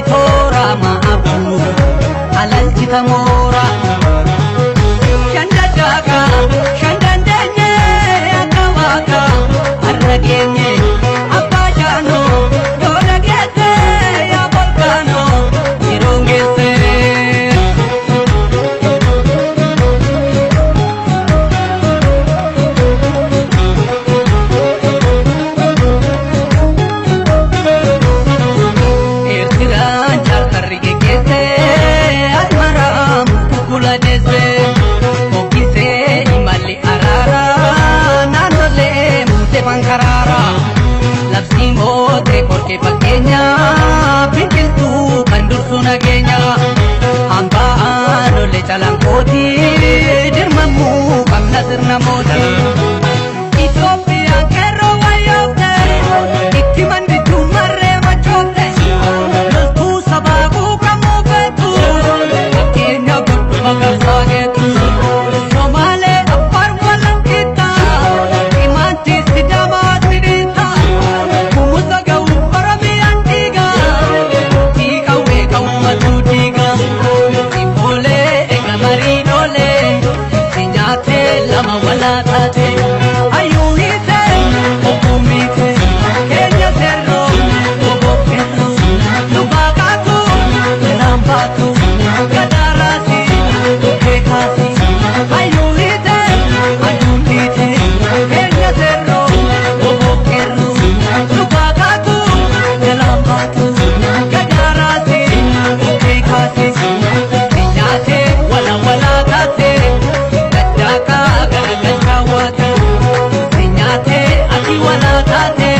Toora ma'abu alalchita moora shandadaka shandandeenye akka waaqa har'a geenye abbaa jaanoo yoona geesse yaa volkaanoo yeroon geesse. Eertiraan chaartarri geggeessee Asmaraa kukula deessee hokkisee imalli araaraa naannolee muutee mankaraara labsii mootee qorkee fakkeenya biqiltuu kan dursu nageenya hambaa aanolee calanqooti dirmamuu qabna sirna mootii. Itoophiyaan qeerroo wayyoofte itti mandituu marree machoofte loltuu sabaa quuqamuu feetu fakkeenya godhu maqasaa geetu Somaalee Affaar walakkitta Imaanti Sidaamaa sidhiitta Gumuza ga'u Oromiyaan dhiiga Dhiiqawwee ka'ummatu dhiiga Simboolee eega mariinoolee si nyaatee lama walaa taate hayyuu hiite obbo miite keenya seerroo obbo keerroo lubaa kaatu garaan baatu gadaaraasi dhukkee kaasi hayyuu hiite hayyuu hiite keenya seerroo obbo keerroo lubaa kaatu garaan baatu gadaaraasi dhukkee kaasi si nyaatee wala walaa taate daddaakaa garagalchaa waate si nyaatee ati walaa taate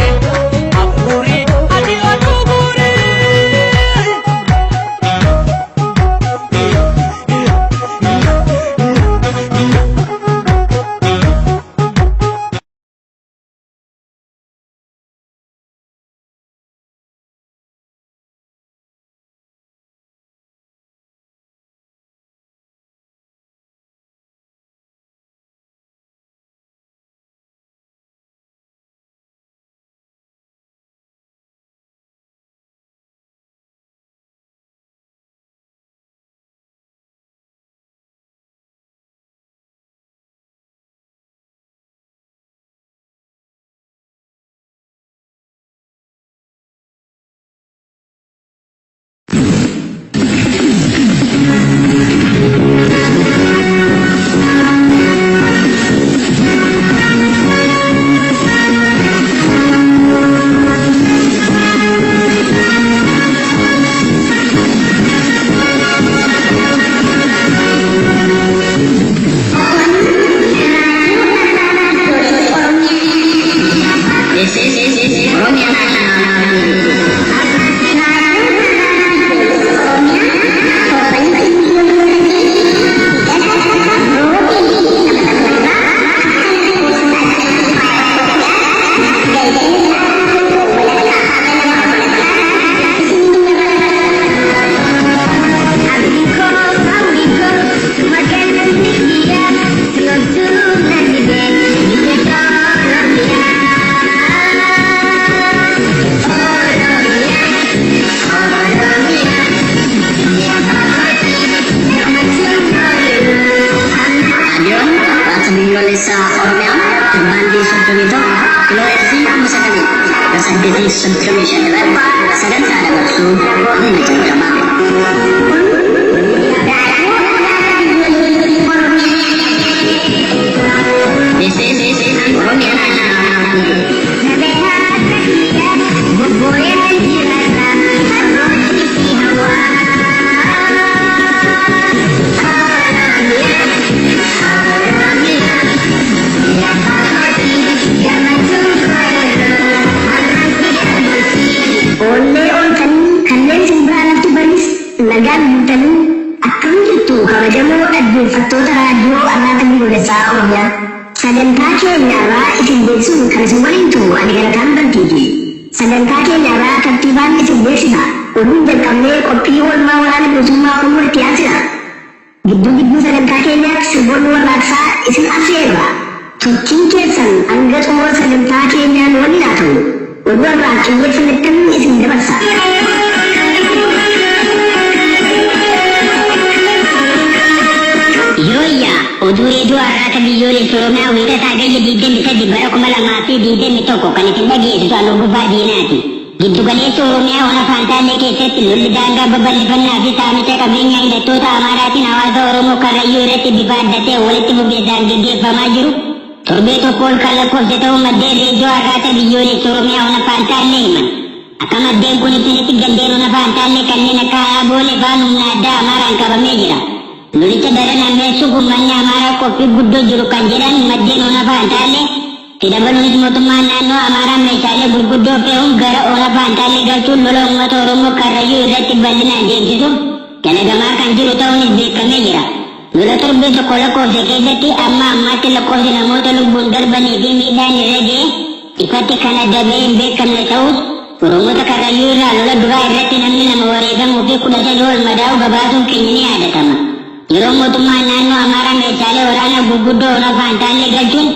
hafuuri ati oduu guurii. This is Oromia National TV. Raadiyoon Raadiyoo Biyyoolessaa Oromiyaa baandii 31 kiloo heerzii 9 835 irratti sagantaa dabarsuu ni jalqaba. This is Oromia National TV. Oollee ooltanii kanneen simbira lafti baris nagaan bultanii akkam jirtu kabajamoo dhaggeeffattoota raadiyoo Arraata Biyyoolessaa Oromiyaa. Sagantaa keenya irraa isin beeksisuun kan isin waliin turu ani Galataan Bantiiti. Sagantaa keenya irraa tartiibaan isin beeksisa. Oduun jalqabnee qophii oolmaa waraana bilisummaa Oromoo itti aansina. Gidduu gidduu sagantaa keenyaatti sirboonni warraaqsaa isin affeerra. Sochiin keessan hanga xumura sagantaa keenyaan waliin haa ta'u. Oduu har'aaf xiyyeeffanettan isin dabarsa. Arraata Biyyoolessa Oromiyaa Wiixata Hagayya 23 bara 2021 kan isin dhageessisu Anuu Gufaa Diinaati. Giddu galeessa Oromiyaa Ona Faantaallee keessatti lolli daangaa babal'ifannaa fi saamicha qabeenyaa hidhattoota Amaaraatiin hawaasa Oromoo Karrayyuu irratti bifa adda ta'een walitti fufiinsaan geggeeffamaa jiru torbee tokko ol kan lakkoofse ta'uu maddeen Reediyoo Arraata Biyyoolessa Oromiyaa Ona Faantaallee himan. Akka maddeen kun ibsanitti gandeen Ona Faantaallee kanneen akka Hayaa Boolee fa'aan humna addaa Amaaraan qabamee jira. Lolicha daran hammeessuuf uummanni Amaaraa qophii guddoo jiru kan jedhan maddeen Ona Faantaallee, itti dabaluunis mootummaan naannoo Amaaraa meeshaalee gurguddoo fe'uun gara Ona Faantaallee galchuun lola uummata Oromoo Karrayyuu irratti bal'inaan deemsisuuf dalagamaa kan jiru ta'uunis beekamee jira. Lola torbee tokko lakkoofse keessatti amma ammaatti lakkoofsi namoota lubbuun darbanii fi miidhaan irra ga'e ifatti kan adda ba'ee hin beekamne ta'us, Oromoota Karrayyuu irraa lola duraa irratti namni 2 wareegamuu fi 13 ol madaa'uu gabaasuun keenya ni yaadatama. Yeroo mootummaan naannoo Amaaraa meeshaalee waraanaa gurguddoo Ona Faantaallee galchuun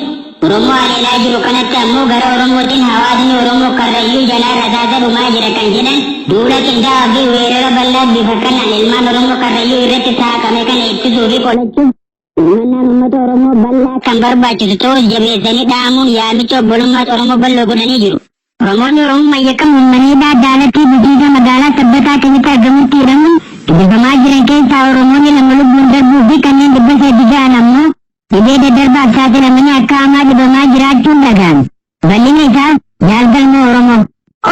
Oromoo haleelaa jiru kanatti ammoo gara Oromootiin hawaasni Oromoo Karrayyuu jalaa rasaasa dhumaa jira kan jedhan duula qindaa'aa fi weerara bal'aa bifa kanaan ilmaan Oromoo Karrayyuu irratti saaqame kana ittisuu fi qolachuuf Hirmannaan uummata Oromoo bal'aa kan barbaachisu ta'uus jabeessanii dhaamuun yaamicha obbolummaas Oromoo bal'oo godhanii jiru. Oromoonni Oromummaan yakkamuun mana hidhaa Daalattii bulchiinsa magaalaa Sabbataa keessatti argamutti hidhamuun gidirfamaa jiran keessaa Oromoonni 2 lubbuun darbuu fi kanneen 300 ga'an ammoo dhibee daddarbaaf saaxilamanii akka hamaa dhibamaa jiraachuun dhaga'ame. Bal'ina isaa Jaal Galmoo Oromoo.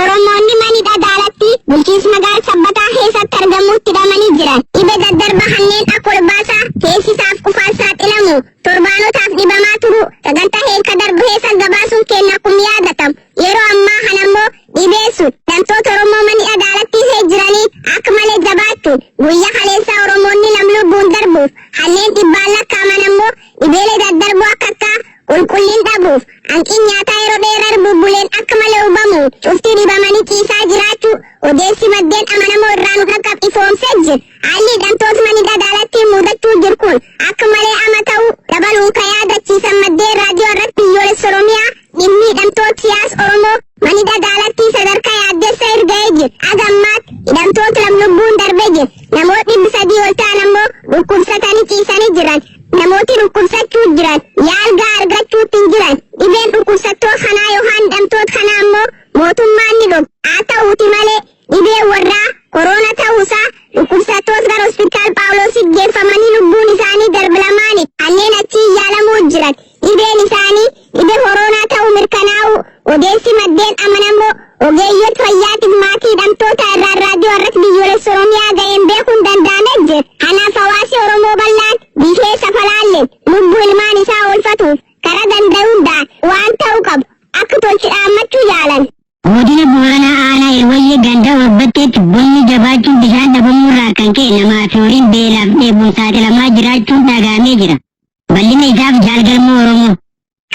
Oromoonni mana hidhaa Daalattii bulchiinsa magaala Sabbataa keessatti argamuutti hidhamanii jiran dhibe daddarba kanneen akka olbaasaa, teessisaaf qufaan saaxilamu, torbaanotaaf dhibamaa turuu sagantaa heerka darbu keessa gabaasuun keenya akkuma yaadatamu. Yeroo ammaa kana immoo dhibeen sun hidhamtoota Oromoo mana hidhaa Daalattii keessa jiranii akka malee jabaachuun guyyaa kaleessaa Oromoonni lam lubbuun darbuuf kanneen dhibbaan lakkaa'aman ammoo dhibeelee daddarboo akka akkaa qulqullin dhabuuf, hanqin nyaataa yeroo dheerar bubbuleen akka malee hubamuun cuftii dhibamanii ciisaa jiraachuu odeessi maddeen amanamoo irraa nu dhaqqab ifoomsee jira. Haalli hidhamtoota mana hidhaa Daalattii mudachuu jiru kun akka malee ama ta'uu dabaluun kan yaadachiisan maddeen raadiyoo irratti biyyoolessa Oromiyaa dhimmi hidhamtoota siyaasa Oromoo mana hidhaa Daalattii sadarkaa yaaddessa irra ga'ee jira. Haga ammaatti hidhamtoota lam lubbuun darbee jira. Namootni 300 ol ta'an ammoo dhukkubsatanii ciisanii jiran. Namooti dhukkubsachuu jiran yaal gahaa argachuutti hin jiran. Dhibeen dhukkubsattoota kanaa yookaan hidhamtoota kanaa ammoo mootummaan ni dhorka. Haa ta'uuti malee dhibeen warraa koroona ta'uusaa dhukkubsattoota gara hospitaal Phaawuloositti geeffamanii lubbuun isaanii darbe lamaani kanneen achii yaalamuu jiran. Dhibeen isaanii dhibee koroonaa ta'uu mirkanaa'uu odeessi maddeen amanamoo ogeeyyota fayyaatiif maatii hidhamtoota irraa raadiyoo irratti biyyoolessa Oromiyaa ga'een beekuun danda'amee jira. Kanaaf hawaasi Oromoo bal'aan biyya falaalleen lubbuu ilmaan isaa oolfatuuf karaa danda'u hundaan waan ta'uu qabu akka tolchi dhaammachuu yaalan. Godina Booranaa Aanaa Elwayyee ganda Orbatteetti bonni jabaachuun bishaan dhabamuu irraa kan ka'e namaa fi horiin beelaaf dheebuun saaxilamaa jiraachuun dhaga'amee jira. Bal'ina isaaf Jaal Galmoo Oromoo.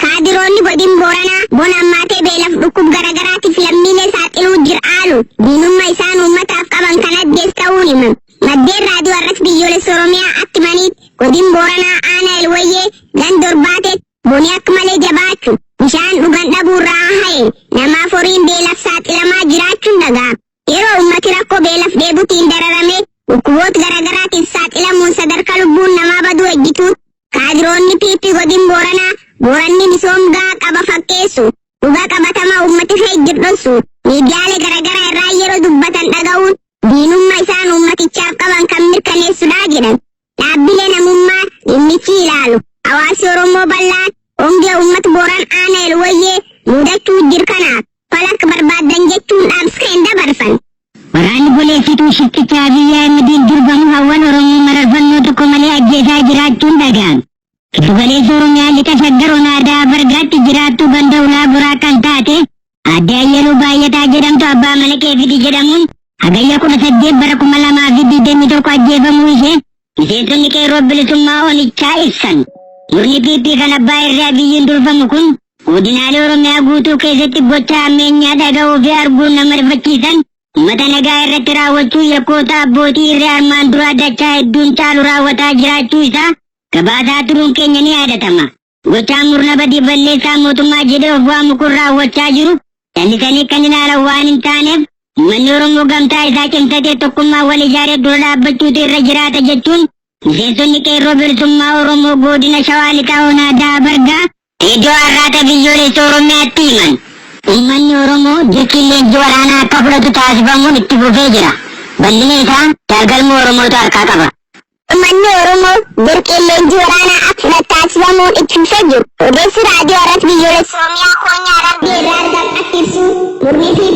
Kaadiroonni godin Booranaa bona ammaatee beelaf dhukkub garagaraatiif lammiilee saaxiluu jir aalu diinummaa isaan uummataaf qaban kan addees ta'uun himan. Maddeen raadiyoo irratti biyyoolessa Oromiyaa akka himaniitti godin Booranaa Aanaa Elwayyee ganda Orbaateetti boni akka malee jabaachuun bishaan dhugan dhabuurraa haye namaaf horiin beelaf saaxilamaa jiraachuun dhaga'ama. Yeroo uummati rakkoo beelaf dheebutiin dararamee dhukkuboota garagaraatiif saaxilamuun sadarkaa lubbuun namaa baduu ejjituutti kaadiroonni PP godin Booranaa Booranni misoom gahaa qaba fakkeessu dhugaa qabatamaa uummati keessa dhossu miidiyaalee garagaraa irraa yeroo dubbatan dhaga'uun diinummaa isaan uummatichaaf qaban kan mirkaneessudha jedhan. Dhaabbilee namummaa dhimmichi ilaalu hawaasi Oromoo bal'aan hongee uummata Booran Aanaa Elwayyee mudachuu jiru kanaaf falak barbaadan jechuun dhaamsa hin dabarfan. Waraanni goleessituu shifticha Abiyyi Ahmediin durfamu hawwan Oromoo mararfannoo tokko malee ajjeesaa jiraachuun dhaga'ame. Giddugaleessa Oromiyaa lixa shaggar Onaadaa Bargaatti jiraattuu ganda ulaa boraa kan taate Aadde Ayyaluu Baay'ataa jedhamtu abbaa mana keefiti jedhamuun Hagayya 18 bara 2021 ajjeefamuu ishee miseensonni qeerroo bilisummaa onichaa ibsan. Murni PP kan abbaa irree Abiyyiin durfamu kun godinaalee Oromiyaa guutuu keessatti gocha hammeenyaa dhaga'uu fi arguun nama rifachiisan uummata nagaa irratti raawwachuu yakkoota abbootii irree armaan duraa dachaa hedduun caalu raawwataa jiraachuu isaa gabaasaa turuun keenya ni yaadatama. Gochaa murna badii balleessaa mootummaa jedhee of waamu kun raawwachaa jiru callisanii kan ilaalan waan hin taaneef uummanni Oromoo gamtaa isaa cimsatee tokkummaa wal ijaaree dura dhaabbachuutu irra jiraata jechuun Miseensonni Qeerroo Bilisummaa Oromoo Godina Shawaa Lixaa Onaa Ada'aa Bargaa Reediyoo Arraata Biyyoolessa Oromiyaatti himan. Uummanni Oromoo dirqiin leenjii waraanaa akka fudhatu taasifamuun itti fufee jira. Bal'ina isaa Jaal Galmoo Oromootu harkaa qaba. Uummanni Oromoo dirqiin leenjii waraanaa akka fudhatu taasifamuun itti fufee jiru. Odeessi Raadiyoo Arraata Biyyoolessa Oromiyaa Koonyaa Harargee irraa argame akka ibsu murni PP